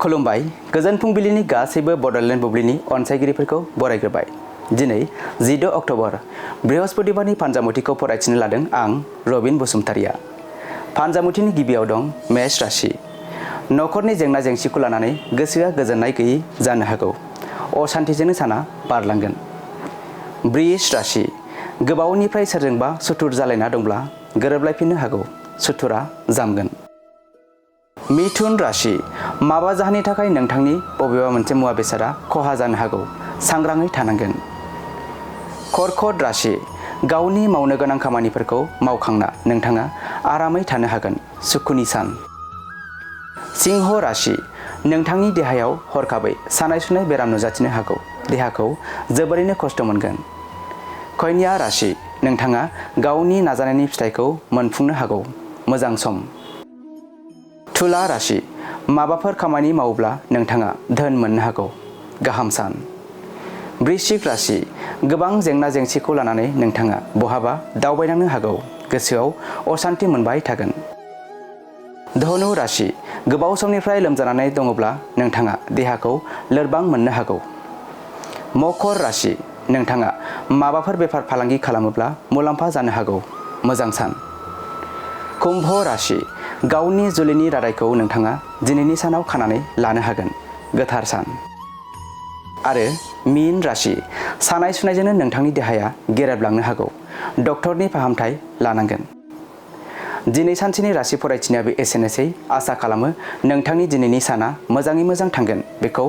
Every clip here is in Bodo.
खुलुमबाय गोजोन फुंबिलिनि गासैबो बड'लेण्ड बुब्लिनि अनसायगिरिफोरखौ बरायग्रोबाय। दिनै 16 अक्ट'बर बृहस्पतिबारनि फानजामुथिखौ फरायथिनो लादों आं रबिन बसुमतारिया। फानजामुथिनि गिबियाव दं मेष राशि। नखरनि जेंना जेंसिखौ लानानै गोसोआ गोजोननाय गैयै जानो हागौ। असान्थिजोंनो साना बारलांगोन। वृष राशि। गोबावनिफ्राय सोरजोंबा सुथुर जालायना दंब्ला गोरोबलायफिननो हागौ। सुथुरा जामगोन। मिथुन राशि। माबा जाहोननि थाखाय नोंथांनि बबेबा मोनसे मुवा बेसादा खहा जानो हागौ। सांग्राङै थानांगोन। कर्कट राशि। गावनि मावनो गोनां खामानिफोरखौ मावखांना नोंथाङा आरामै थानो हागोन। सुखुनि सान। सिंह राशि। नोंथांनि देहायाव हरखाबै सानाय सुनाय बेराम नुजाथिनो हागौ। देहाखौ जोबोरैनो खस्थ' मोनगोन। कन्या राशि। नोंथाङा गावनि नाजानायनि फिथाइखौ मोनफुंनो हागौ। मोजां सम। तुला राशि। माबाफोर खामानि मावोब्ला नोंथाङा धोन मोननो हागौ। गाहाम सान। वृश्चिक राशि। गोबां जेंना जेंसिखौ लानानै नोंथाङा बहाबा दावबायनांनो हागौ। गोसोआव असान्थि मोनबाय थागोन। धनु राशि। गोबाव समनिफ्राय लोमजानानै दङब्ला नोंथाङा देहाखौ लोरबां मोननो हागौ। मकर राशि। नोंथाङा माबाफोर बेफार फालांगि खालामोब्ला मुलाम्फा जानो हागौ। मोजां सान। कुम्भ राशि। गावनि जुलिनि रादायखौ नोंथाङा दिनैनि सानाव खानानै लानो हागोन। गोथार सान। आरो मीन राशि। सानाय सुनायजोंनो नोंथांनि देहाया गेरेबलांनो हागौ। डक्टरनि फाहामथाय लानांगोन। दिनै सानसेनि राशि फरायथिनायाबो एसेनोसै। आसा खालामो नोंथांनि दिनैनि साना मोजाङै मोजां थांगोन। बेखौ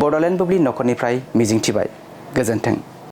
बड'लेण्ड बुब्लि नखरनिफ्राय मिजिंथिबाय। गोजोन्थों।